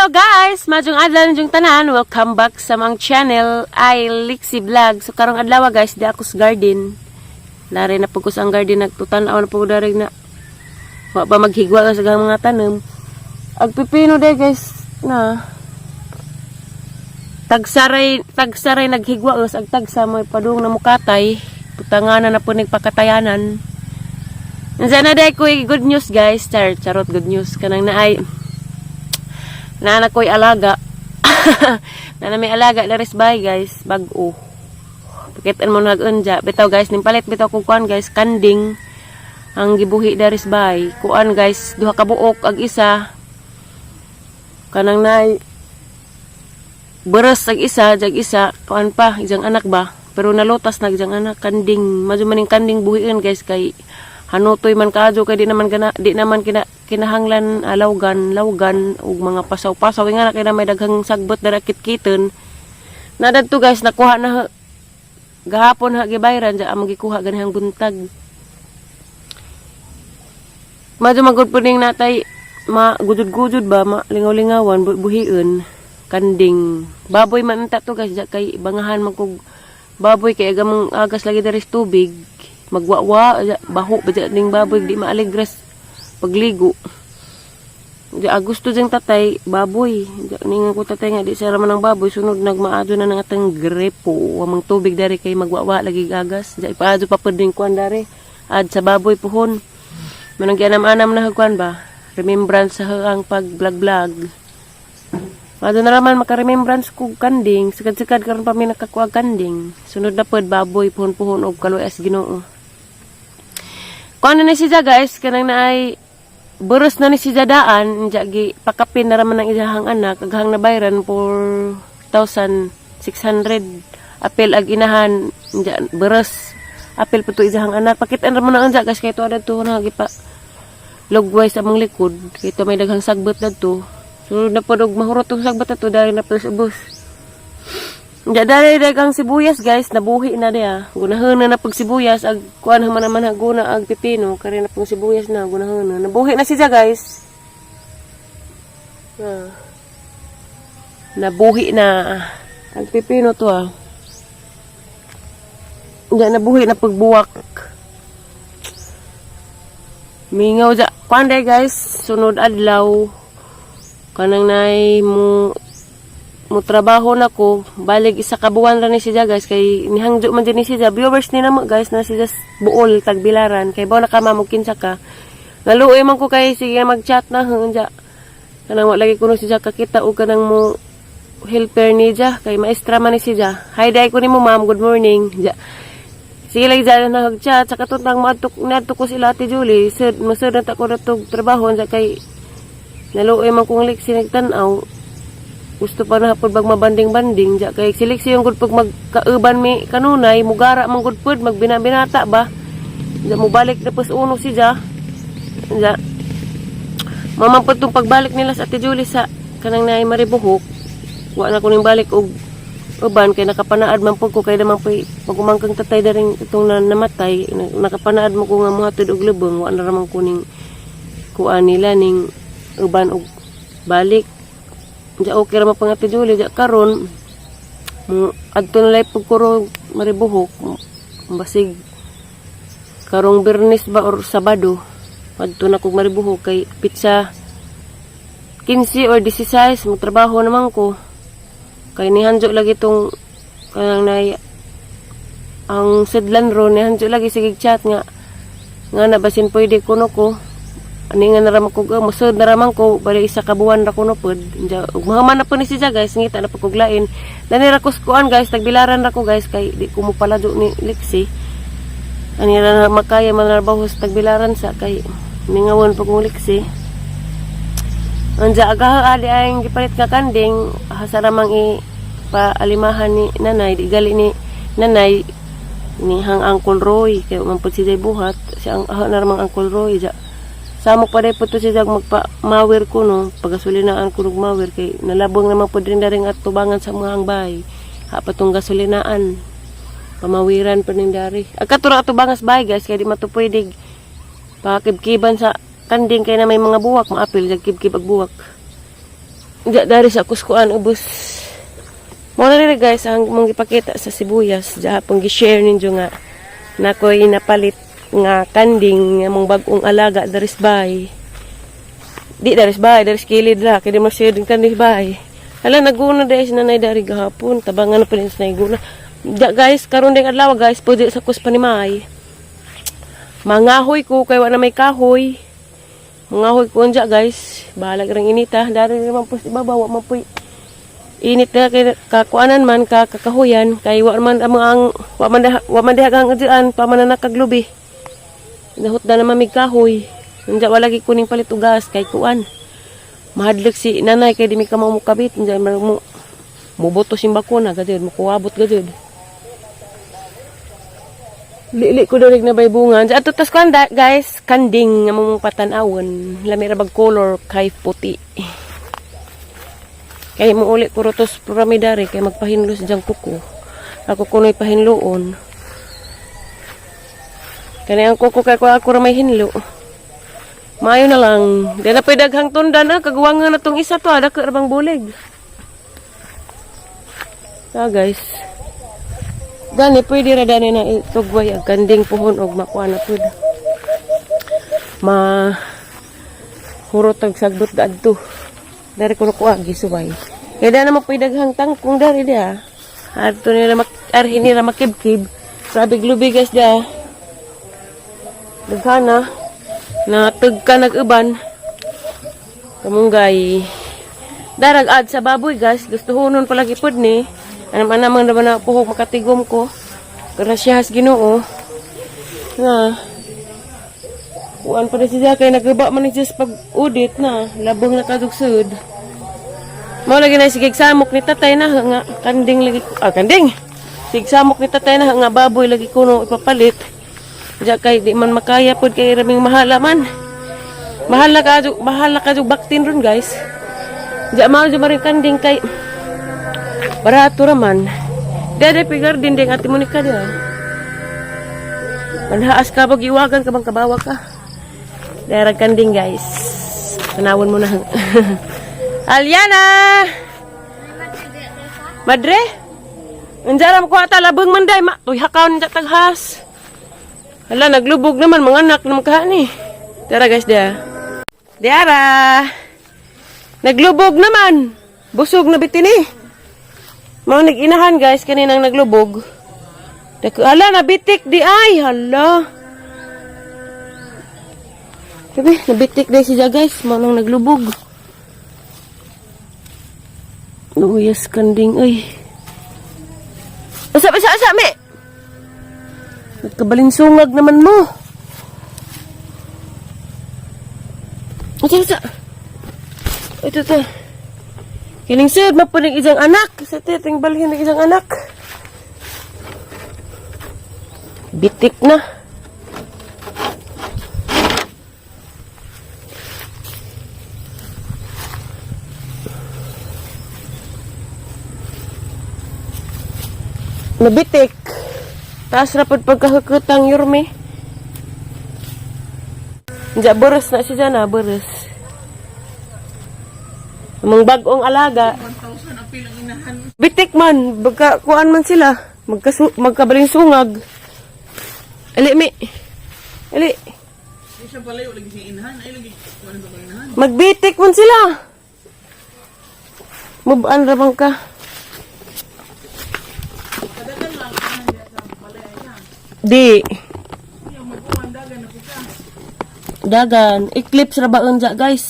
Hello guys! Maayong adlaw ninyong tanan. Welcome back sa among channel, ay Lixie Vlog. So karong adlaw, guys, di ako sa garden. Lari na pud ko sa ang garden, nagtutan-aw na pud ko na wa ba maghigwa sa mga tanom. Ag pipino day, guys, na tagsaray tagsaray naghigwa us ag tagsa mo padung na mukatay putanganan na po nagpakatayanan. Nandiyan na day ko good news, guys. Char, charot, good news kanang naay na ko'y alaga na may alaga daris bay, guys, bag-o. Pakitaan mo nag-unja bitaw, guys, ning palit bitaw kog kuan, guys, kanding ang gibuhi daris bay. Kuan, guys, duha ka buok ag isa kanang nay beres ag isa jag isa kuan pa isang anak ba, pero nalutas na isang anak kanding. Madyo maning kanding buhiin, guys, kay hanutoy man kaadyo kay di naman gana, di naman kinahanglan lawgan lawgan ug mga pasaw-pasaw nga na kay na may daghang sagbot dara kitkiton na dadto, guys. Nakuha na gahapon ha, gibayran ja among gikuha ganihang buntag. Madyo magud puning natay ma gudud-gudud ba, ma lingaw-lingawan buhiin kanding. Baboy man unta to, guys, ja kay bangahan man kog baboy kay agamang agas lagi diri sa tubig, magwawa ja, baho ba ja ning baboy, di maaligres pagligo. Ja gusto jang tatay baboy. Ja ningon ko tatay nga di siya raman ang baboy, sunod nagmaadyo na ng atang grepo wa mang tubig dari kay magwawa lagi agas. Ja ipaadyo pa pud ning kuan dari ad sa baboy puhon. Manang gianam-anam na kuan ba, remembrance sa ang pag vlog vlog. Mado na raman maka-remembrance kog kanding, sikad-sikad karon pa mi nakakuha kanding. Sunod na pod baboy puhon-puhon og kaluoy Ginoo. Kuan na ni siya, guys, kanang naay buros na ni siya daan, diya gi pakapin na raman ang isahang anak, aghang nabayran 4,600 apil ag inahan, diya buros apil pa to isahang anak. Pakitaan ra man ang guys, kay to adto na gipa lugway sa among likod, kay to may daghang sagbot dadto. Sunod na pod og mahurot tong sagbot ato dali na pod sa ubos. Diya dali daghang sibuyas, guys, nabuhi na diya. Gunahon na na pag sibuyas ag kuan man naman haguna ag pipino, kari na pong sibuyas na gunahon na. Nabuhi na siya, guys. Ah. Nabuhi na ang pipino to ah. Diya nabuhi na pagbuwak. Mingaw ja. Kuan day, guys, sunod adlaw kanang nay mo mo trabaho na ko, balig isa ka buwan ra ni siya, guys, kay nihangjo man din ni siya. Viewers ni namo, guys, na siya buol tagbilaran kay baw na ka mamog kinsa ka. Naluoy man ko kay sige mag-chat na hunja kanang wa lagi kuno siya kakita og kanang mo helper ni siya kay maestra man ni siya. Hi day ko nimo, ma'am, good morning. Ja sige lagi dyan na chat sa katuntang maadto naadto ko sila Ate Julie sir, masud na ta ko natog trabaho unsa kay naluoy man kong liksi nagtan-aw. Gusto pa na hapon bag mabanding-banding ja kay si Lexi yung gud pag magkauban mi kanunay mugara man gud pod magbina-binata ba ja, mubalik na pos uno si ja ja mamang pod tong pagbalik nila sa Ate Julie sa kanang naay Maribohok. Wa na ko ning balik og uban kay nakapanaad man pud ko kay naman poy pagumangkang tatay daring itong na, namatay nakapanaad mo ko nga mohatod og lubong. Wa na raman ko ning kuan nila ning uban og balik. Ja okay ra man pang Ate Julie. Ja karon mo adto na lay pagkuro Maribohok, basig karong Biyernes ba or Sabado adto na kog Maribohok kay pitsa 15 or 16 magtrabaho naman ko kay nihanjo lagi tong kanang nay ang sedlan ro, nihanjo lagi sige chat nga nga na basin pwede kuno ko ani nga naraman ko musod naraman ko bali isa ka buwan ra kuno pod. Diya ug mahaman na po ni siya, guys, ngita na po kog lain dani ra ko kuan, guys, tagbilaran ra ko, guys, kay di ko mo palado ni Lexi ani ra na makaya man sa tagbilaran sa kay mingawon pa kong Lexi. Anja agaha ali ang gipalit nga kanding hasa ramang i paalimahan ni nanay, di gali ni nanay ni hang Uncle Roy kay man pud siya buhat siya ang ah, na ramang Uncle Roy. Ja samok pa day po to siya magpa mawer ko no pagasolinaan ko og mawer kay nalabong naman po din daring at tubangan sa mga bahay ha pa tong gasolinaan pamawiran pa ning dari agkatura atubangas bahay, guys, kay di man to pwede pakibkiban sa kanding kay na may mga buwak maapil jag kibkib ag buwak. Diya dari sa kuskuan ubos. Mo na rin, guys, ang mong ipakita sa sibuyas. Diya pong gi-share ninyo nga na ko'y napalit nga kanding nga mong bagong alaga daris bay. Di daris bay, daris kilid ra kay di mo siya din kanding bay. Hala, naguna dahil si nanay dari gahapon. Tabangan na pa rin sa naguna. Diya guys, karon ding adlaw, guys, pwede sa kus panimay. Mangahoy ko kay wa na may kahoy. Mangahoy ko unja, guys. Bahalag rang inita. Dari naman po sa ibabaw, wa man po init na kay kakuanan man ka kakahuyan kay wa man ang wa man diha kang adyan pa man na nakaglubi. Nahot na naman mig kahoy. Unja wala gi kuning palit ugas kay kuan. Mahadlok si nanay kay di mi ka mukabit unja man mo muboto sing bakuna gajud, mukuwabot gajud. Lili ko darig na bay bunga. Ato tas kuan guys, kanding nga mong patan-awon. Lami ra bag color kay puti. Kay mo uli ko rotos dari kay magpahinlos diyang kuko. Ako kuno'y pahinloon. Kani ang kuko kay ko ako ra may hinlo. Maayo na lang. Di na pwede daghang tundan ah. Kagawangan na tong isa to. Ada ka bang bulig. Ah, guys. Gani pwede ra dani na itugway ang kanding puhon og makuha na pud. Ma hurot ang sagbot adto. Dari ko kuha gisuway. Kaya da na mo pwede daghang tangkong dari dia. Adto nila mak arhi nila makibkib. Sabi glubi, guys, dia. Daghana na tugka nag-uban. Kamunggay. Darag ad sa baboy, guys. Gusto hunon palagi pod ni. Anam anamang naman na puhok makatigom ko. Grasyas Ginoo. Na. Kuan pa rin siya kay nagaba man ni siya pag-audit na. Labong na kadugsud. Mao lagi na sige samok ni tatay na nga kanding lagi, ah, kanding. Sige samok ni tatay na nga baboy lagi kuno ipapalit. Diya kay di man makaya pod kay raming mahala man. Mahal na ka baktin ron, guys. Diya mao jud maring kanding kay barato ra man. Diya di pigar din ding ati Monica diya. Manhaas ka bag iwagan ka bang kabawa ka. Darag kanding, guys. Tanawon mo na. Aliana! Madre? Anjaram ko ata labang manday ma. Tuy hakaw nja taghas. Hala, naglubog naman mga anak na makahani. Tara, guys, dia. Diara. Naglubog naman. Busog na bitini. Mga nag-inahan, guys, kaninang naglubog. Hala, nabitik di ay. Hala. Sabi, nabitik di siya, guys. Manang naglubog. Luyas kanding ay. Asa, asa, asa, me! Nagkabalinsungag naman mo. Asa, asa. Ito, ito. Kining sir, mapuning isang anak. Sa titing balhin ng isang anak. Bitik na. Nabitik. Taas ra pud pagkahukutang yorme. Diya, beres na siya na, beres. Among bag-ong alaga. 1,000 ang pilang inahan. Bitik man, bagka kuan man sila. Magkabalinsungag. Ali, mi. Ali. Di siya palayo lagi siya inahan. Ay lagi kuan ba kang inahan? Magbitik man sila. Mubaan ra bang ka? Kadagan lang inahan diya sa balay ay. Di. Iya magkuan dagan na po ka. Dagan. Eclipse ra ba unja, guys?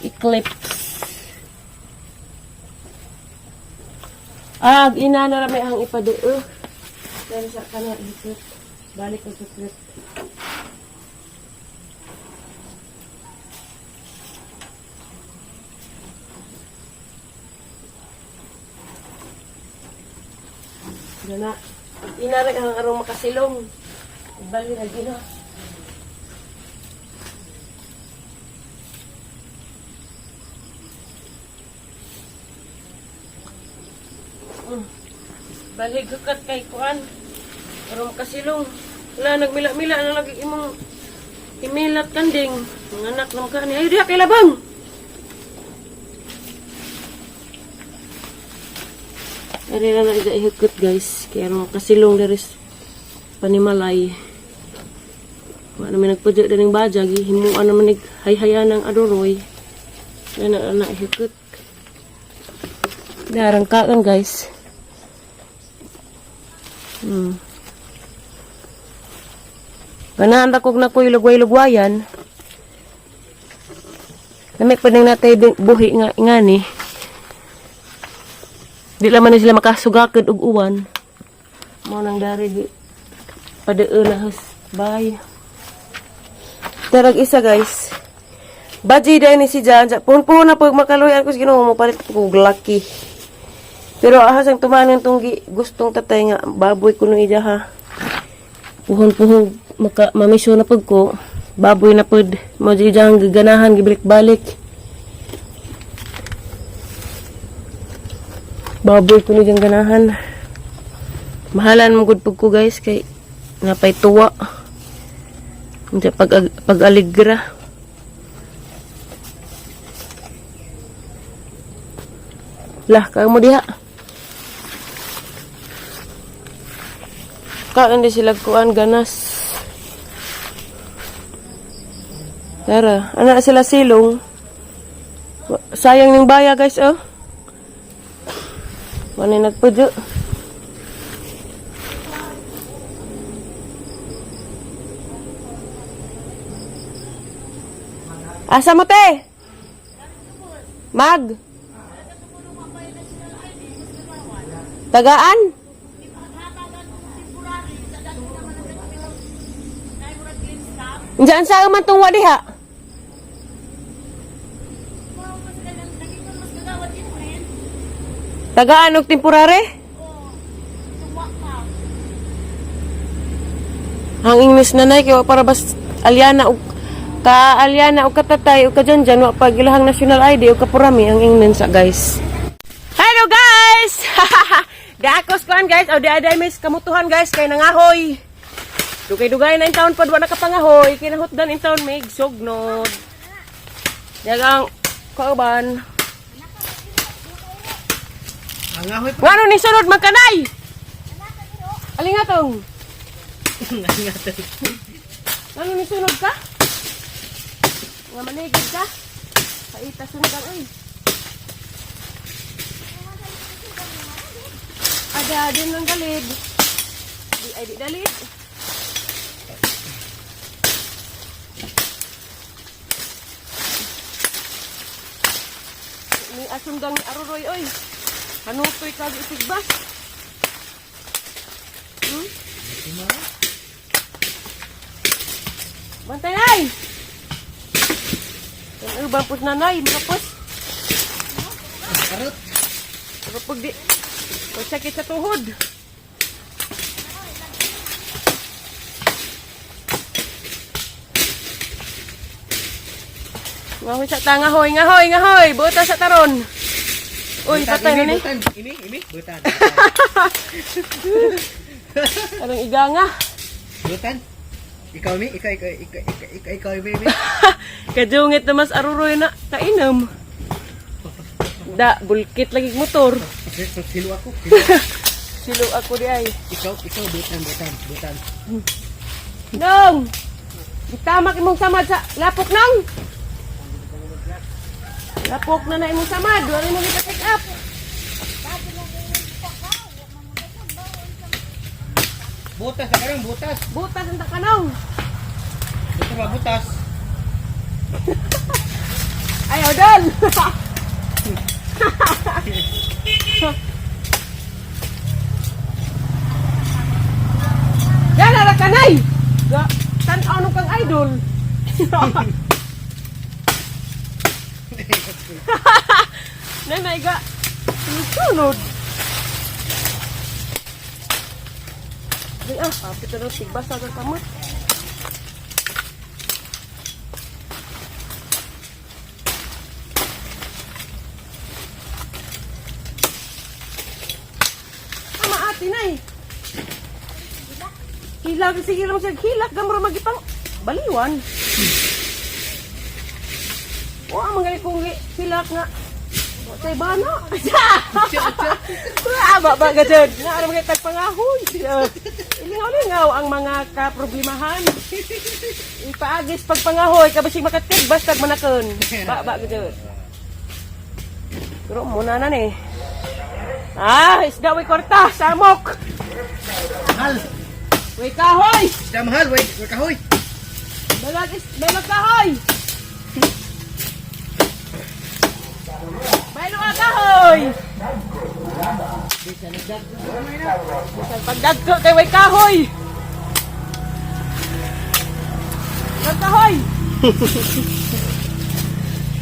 Eclipse. Ah, ina na rami ang ipaduo. Pero sa kana ikot. Balik ko sa trip. Gana. Ina ra ang arong makasilong. Bali ra gina. Balik hukat kay kuan. Aron makasilong. Wala nagmila-mila na lagi imong imilat kanding. Mga anak ng kani. Ay, diha kay labang. Ari ra na ija ihukot, guys. Kaya ano kasilong diri sa panimalay. Wa na may nagpadyo dining badya, gihimuan naman nig hayhayan ng aduroy. Kaya na na ihukot. Darang kaon, guys. Ganahan ra kog na ko'y lugway-lugwayan. Lamig pa ning natay buhi nga ngani. Di lang man ni sila makasugakad og uwan. Mao nang dari di padaan na hus. Bye. Tarag isa, guys. Baji dahil ni si Jan. Puhon-puhon na pag makaluyan ko sa Ginoo mo palit ko og lucky. Pero ahas ang tumanon tong gustong tatay nga baboy kuno ija ha. Puhon-puhon maka mamiso na pag ko. Baboy na pud. Mo di ija ang giganahan gibalik-balik. Baboy kuno ijang ganahan. Mahalan mo gud pag ko, guys, kay napay tuwa. Unsa pag pag-aligra. Lah, kaya mo diha. Kaon di sila kuan ganas. Tara, ana sila silong. Sayang ning baya, guys, oh. Wala nagpudyo. Asa mo, te? Mag. Tagaan? Diyan sa man tong wa diha? Tagaan og temporary? Ang English na nay kay wa para bas alyana og ka alyana og katatay og kajanjan wa pa gilahang national ID og kapurami ang ingnan sa, guys. Hello, guys. Dakos kuan, guys, o di aday mis kamutuhan, guys, kay nangahoy. Dugay-dugay na in taon pa wa nakapangahoy, kinahutdan in taon mig sugnod. Yagang kauban. Ang ahoy pa. Ngano ni sunod magkanay? Alingatong. Ano ni sunod ka? Nga manigid ka? Paita sunod ang oy. Ada din ng galid. Di ay di dalit. Ni asundang ni aruroy oy. Hanutoy kag isigbas. Bantay nay! Ang ubang pus nanay, mga pus. Karot. Pero pag di, pag sakit sa tuhod. Ngahoy sa ta, ngahoy, ngahoy, ngahoy. Buta sa taron. Uy, Butan, patay na ini, ni. butan. Ini, ini, butan. Anong iganga? Butan. Ikaw mi, ikaw, ikaw, ikaw, ikaw, ikaw, ikaw, imi, imi. Kajungit na mas aruroy na kainom. Da, bulkit lagi motor. Silo ako. Silo. Silo ako di ay. Ikaw, ikaw, butan, butan, butan. Nong! Gitamak imong samad sa lapok nong! Lapok na na imong samad. Wala imong ipa-check up. Butas na karang, butas. Butas ang takanong. Butas ba, butas? Ay, odol! Yan, ara kanay! Tan-aw nung kang idol. Nanay ga. Sunod. Ay, ah, kapit na tigbasa ka kamot. Ama ati nay. Hilak sige lang siya hilak gamro magipang baliwan. Wa man gali kong hilak nga. Wa tay bana. Ba ba gajud. Nga aram kay tagpangahoy. Ilingaw-lingaw ang mga kaproblemahan. Ipaagis pagpangahoy kabasig makatig bastag manakon. Ba ba gajud. Pero muna na ni. Ah, isda way kwarta, samok. Mahal. Way kahoy. Isda mahal, way, way kahoy. Balag is balag kahoy. Balag ang kahoy. Bisan pagdagko kay way kahoy. Way kahoy.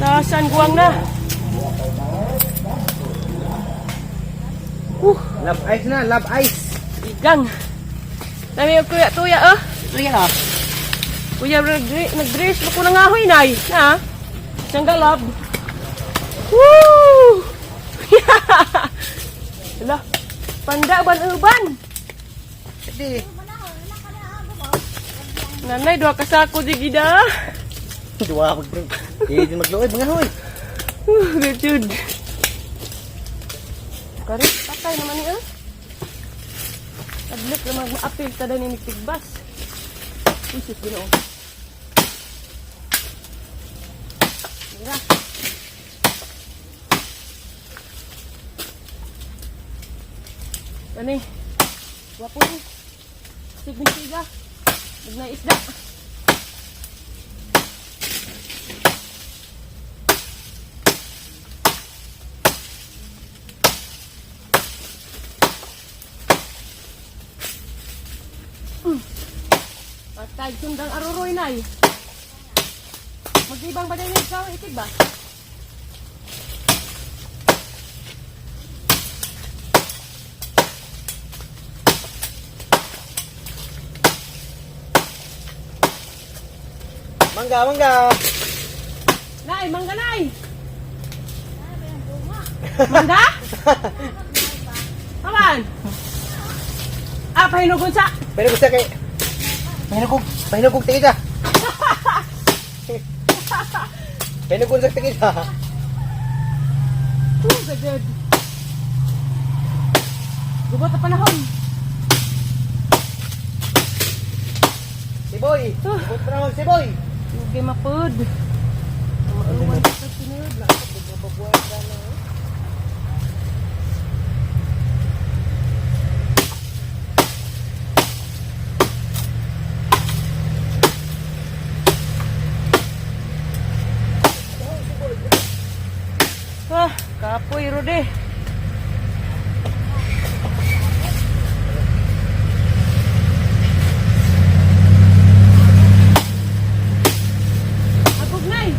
Tasan guwang na. Love ice na, love ice. Igang. Dami yung kuya tuya oh. Ito yan ah. Kuya, nag-dress mo ko ng ahoy, nay. Na? Siyang galab. Woo! Hala, panda ban uban. Hindi. Nanay, duha ka sako di gida. Duwa ako. Hindi din magluoy, mga hoy. Gajud. Kari, patay naman niya. Tadlik naman maapil ta ni tigbas. Uy, sus, Ginoo. Mira. Kani. Wapo ni. Sigmisiga. Magnay isda. Patay sundang aruroy nay. Magibang ba din ikaw itig ba? Mangga, mangga. Nay, mangga nay. Mangga? Aman. Ah, pahinugon sa. Pahinugog sa kay... Pahinugog, pahinugog tigida. Pahinugog sa tigida. Gajud. Gubot na panahon. Si Boy. Bukod pa naman si Boy. Hindi mapud. Maaluan sa tinud. Mababuhay ka na. Ah, kapoy rode. Agog nay.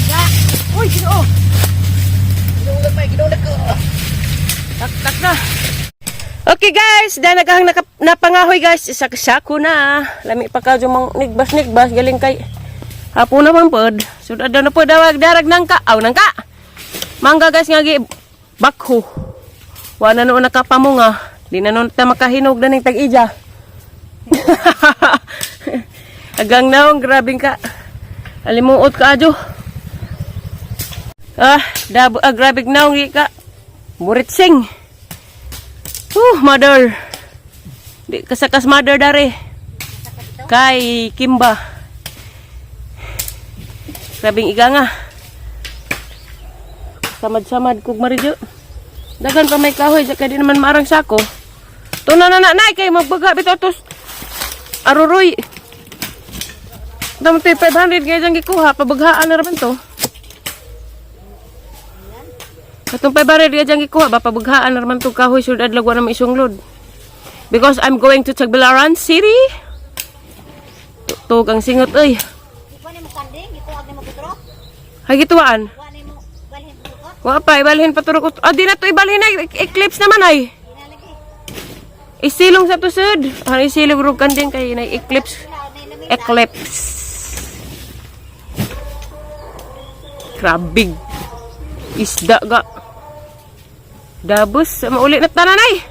Ya. Uy, Ginoo. Ginulat may, ginulat ko. Tak tak na. Okay guys, dahil nagahang napangahoy guys, isa sako na. Lami pa ka mga nigbas-nigbas galing kay hapon naman pod. Sud daw na pod dawag darag nangka. Aw nangka. Mangga guys nga gi bakho. Wa na noon nakapamunga. Di na noon ta makahinog na ning tag-ija. Agang naong grabing ka. Alimuot ka adyo. Ah, dabo ah, grabing naong gi ka. Muritsing. Mother. Di kasakas mother dare. Kay Kimba. Grabing iga nga. Samad-samad kog maridyo. Dagan pa may kahoy sa kay di naman maarang sako. To na na na na kay magbaga bitaw tos. Aruroy. Damo 500 kay dyan gikuha pabaghaan na raman to. Katong 500 kay dyan gikuha ba pabaghaan na raman to kahoy sud adlaw wa na maisunglod. Because I'm going to Tagbilaran City. Tug ang singot oy. Ikuha ni mo kanding, ikuha ni mo kutro. Hay gituan. Kuha ni mo balhin tukot. Wa pa ibalhin pa turok. Ah, di na to ibalhin ay eclipse naman ay. Inalagi. Isilong sa tusod. Ah, isilong rug kanding kay na eclipse. Sila na nami. Eclipse. Grabig. Isda ga. Dabos, mauli na tanan ay.